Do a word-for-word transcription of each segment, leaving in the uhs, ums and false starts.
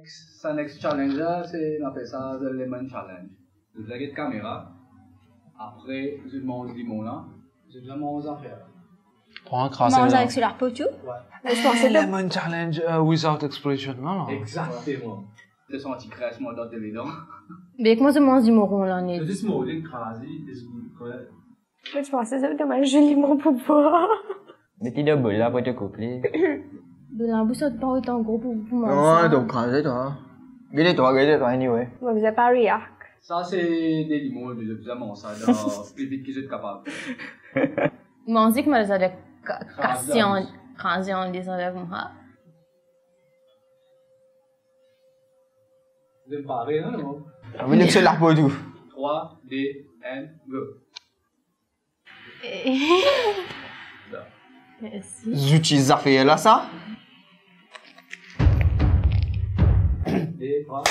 Sa next challenge la, se, nou apel sa the lemon challenge. Zot bizin get kamera, apre zot manz limon la, zot bizin manz zafer la. Pran kraze. Manz avek so lapo tou? Wi. Mo panse to lemon challenge, euh, without expression, non? Exactement. To santi kras mor dan to ledan. Be kouma to manz limon la, net. Zis mor li, kraze, dis, wi. Mo ti panse zot donn mwa limon pou bwar. Met li dan bol la, apre to koup li. Be labous la pa otan gro pou, pou manz sa. Non, to kraze twa. Gete twa, gete twa, anyway. Mo bizin pa react. Sa se de limon, zot bizin manz sa dan pli vit ki zot kapav. Manz li kouma sa de ka-, kraze an, kraze an, de sa de koumsa. Zot pare, non? Anvi lese lapo tou. Trwa, de, enn, go. Mersi. Zouti zafer la, sa. De, trwa.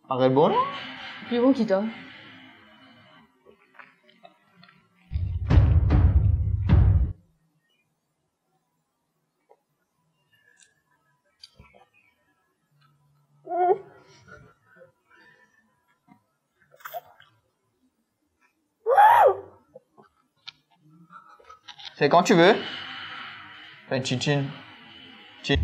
Parey bon, non? Pli bon ki twa. C'est quand tu veux. Fais une chin chin. Chin.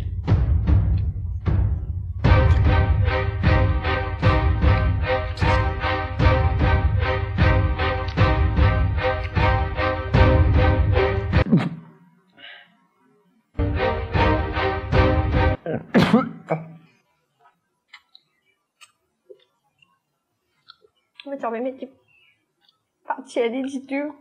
Mo ti anvi met li pa tir li ditou.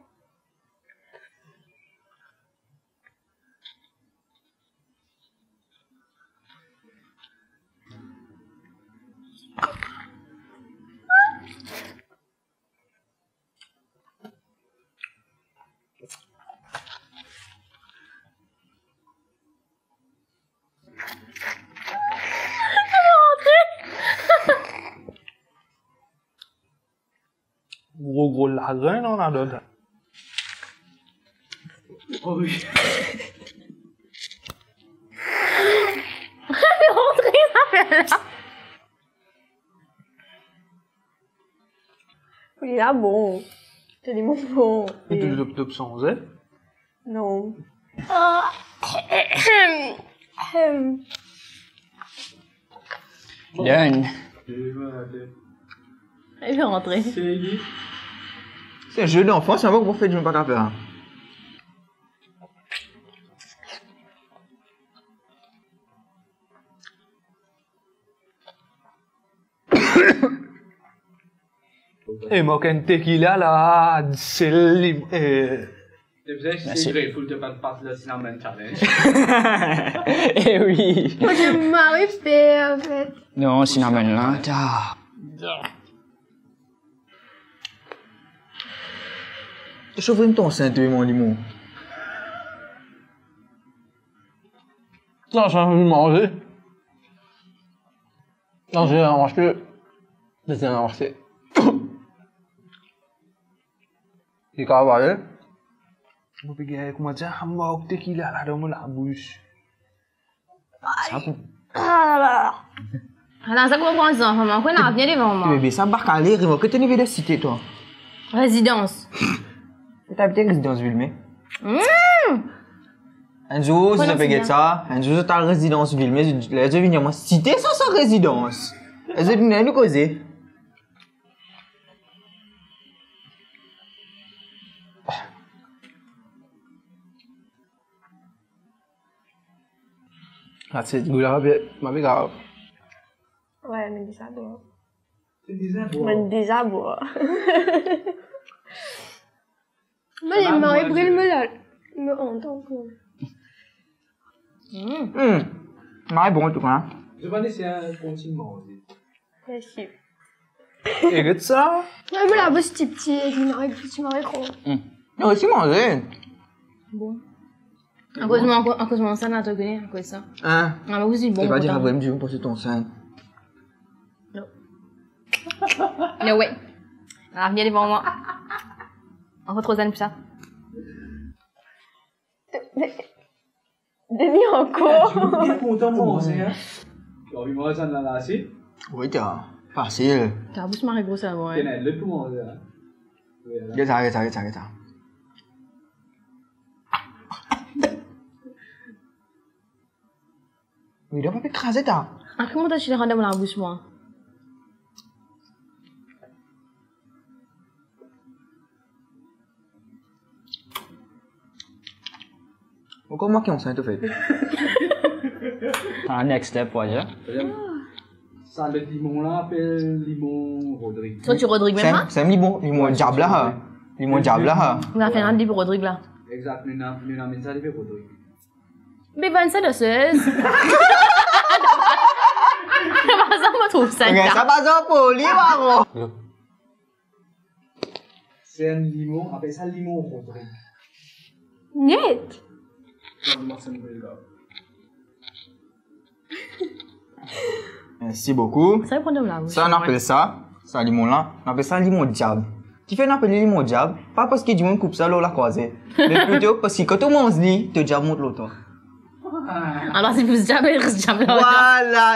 Gro, gro lagrin, non, ladan. Oh wi. Rantre, sa fer la. Li la bon. Li bon. Li touzour, touzour sanze. Non. Ah. Done. Li pe rantre. Se jeu d'enfant, sa, mo pa fer, mo pa kapav fer. E mo, enn tequila la, sel, lim-, eh. Mersi. Grateful to pa'nn pas le cinnamon challenge. Eh wi. Mo ti mari fer, anfet. Non, cinnamon la, ta. Sof enn ton sent, wi, mo limon. Sa, sa, anvi manze. Non, se ranmase. Se ranmase. Li kapav ale. Mo pe gagn, kouma dir, mark tequila la dan mo labous. Sa pou... Ah la la. Ala, sa kouma pran zanfan, mo konn avenir devan mwa. Bebe, sa bakale, remark to ena de site, twa. Rezidans. To abite rezidans Vilmé? Mm. Enn zour, si zot pe get sa, enn zour zot al rezidans Vilmé, ler zot vini, mo site sa, sa rezidans. Ler zot vini, nou koze. That's it, gou la, ma pe, ma pe grav. Wi, me deza bon. Mo deza bon. Mo, li mari bril mo la, mo antan ke. Mm. Mm. Mari bon, antouka. Giovanni, se enn kontign manze. Mersi. E get sa. Wi, mo labous ti pti, li mari, ti mari gran. Mm. Non, osi manze. Bon. Akoz mo, akoz, akoz mo ansint la, to kone, akoz sa. Hein? Ah, ba, osi bon, kontan. Vremem, Dieu, pou se ton sent. Non. No way. Ala, vinn devan mwa. Ankor tro zenn pou sa. Denis ankor. Dimoun bien kontan manze, hein. To anvi manz sa la, la, si? Wi, ta. Fasil. Ta bous mari gro sa, wi. Ena lot pou manze, hein. Wi, la. Get sa, get sa, get sa, get sa. Wi, dan pa pe kraze ta. Apre mo ta ti rann dan mo labous, mwa. Ankor mwa ki ansint, anfet. Ah, next step, ouais, hein. Sa le limon la apel limon Rodrig. Sa ti Rodrig mem, hein? Sa limon, limon diab la, ha. Limon diab la, ha. Nou a fer enn limon Rodrig la. Exact, nou ena, nou ena amenn sa limon Rodrig. Be vann sa dan sez. Sa pa sa, mo trouv sa. Sa pa sa pou li, baro. Se enn limon, apel sa limon Rodrig. Net. Mersi boukou. Sa, nou apel sa, sa limon la, nou apel sa limon diab. Kifer nou apel li limon diab? Pa parski dimoun koup sa lor lakrwaze, me plito parski kan to manz li, to diab mont lor twa. Alor, se plis diab, res diab la. Vwala.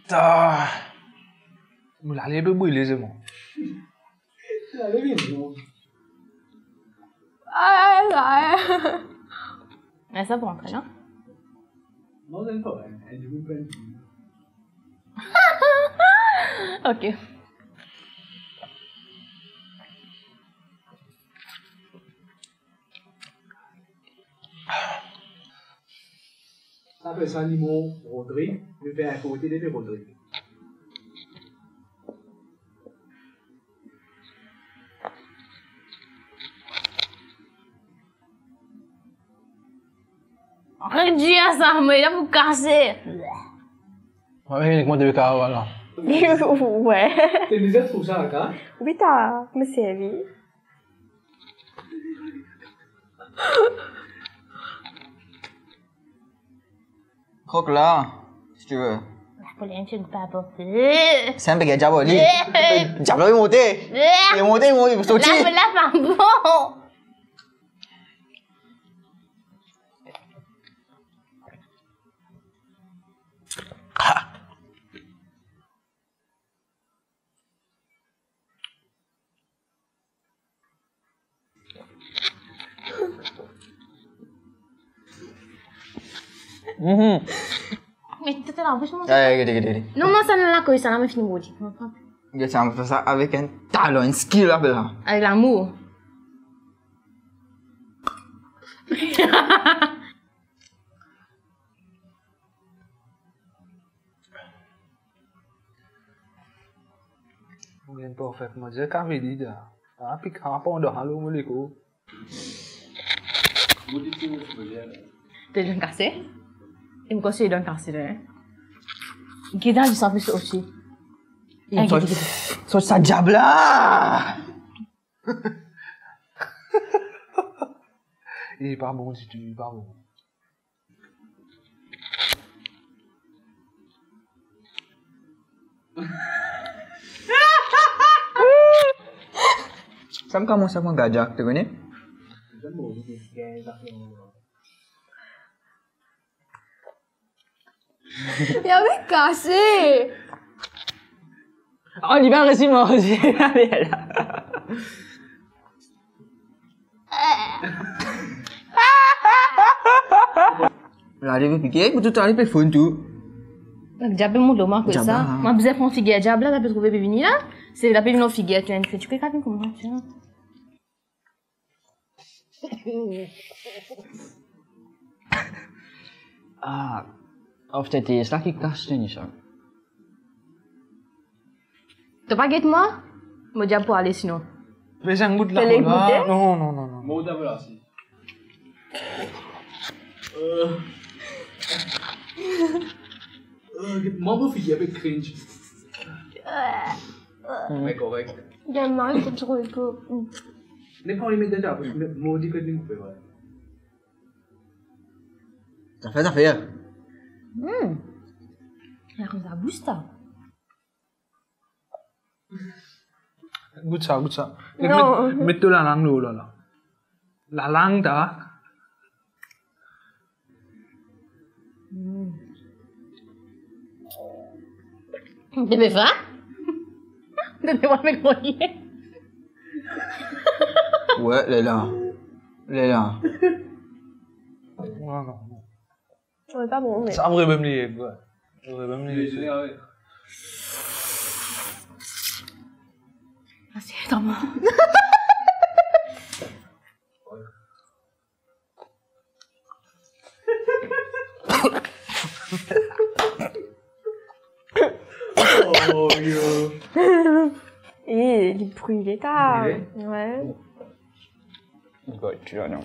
Ta. Mo lale pe brile, se bon. Lale vinn, non. Ay, ay. Ena sa pou antre, non? Non, zot pa, hein. Enn dimoun pran. Ok. Sa apel sa limon Rodrig, nou fer enn kote de Rodrig. Aret dir sa, mo la pou kase. Mwa mem, nek mwa de karo la. Wi. Te bizin trouv sa, ka? Wi, ta, mo servi. Krok la, si tu veux. Pou li, enn ti gou pa bon. Sa enn pe gagn diab, li. Diab la, li monte. Li monte, li monte, li soti. La, la, pa bon. Mhm. Me to, to labous mwa. Eh, gete, gete, gete. Non, non, sa, non, la, koz sa la, mo fini boule. Gete sa, mo fer sa avek enn talan, enn skill, apel sa. Avek lamour. Mo vinn parfet, mo dir kavili da. Ah, pik apa dan halo mo lekor. To donn kase? Li konsider donn kase la, hein? Gete, li santi osi. Eh, gete, gete. Sort sa diab la! Eh, pa bon ditou, pa bon. Sa mo koumans a pran gagak, to kone? Li anvi kase. Oh, li pa resi manze. Ale, mo pike, mo tou ale pe fonn tou. Diab pe mont lor mwa koumsa. Diab la. Mo bizin pran figir diab la, la pe trouve pe vini la. Se la pe vini lor figir, to enn kri, to pe kapab koumsa, to. Ah, after taste la ki kas teni sa. To pa get mwa? Mo diab pou ale sinon. Fer enn gout la. Fer li goute? Non, non, non, non. Mo diab la si. Euh. Euh, mwa mo figir pe cringe. Me korek. Li mal kontrol ko. Me kan li met dan labous, me, mo dir kot li koupe, vwala. Zafer, zafer. Hmm. La koz labous ta. Gout sa, gout sa. Non. Met, met to lalang lor la, la. Lalang, ta. Mm. T'es pas faim ? Donne-moi mes greniers. Ouais, Léla. Léla. Non, non, non. On n'est pas bon, mais... Sa vremem li, quoi. Vremem li. Merci, attends-moi. Oh, yo. Eh, li brule, ta. Brule ? Ouais. Bon. Gagn, ti la, non.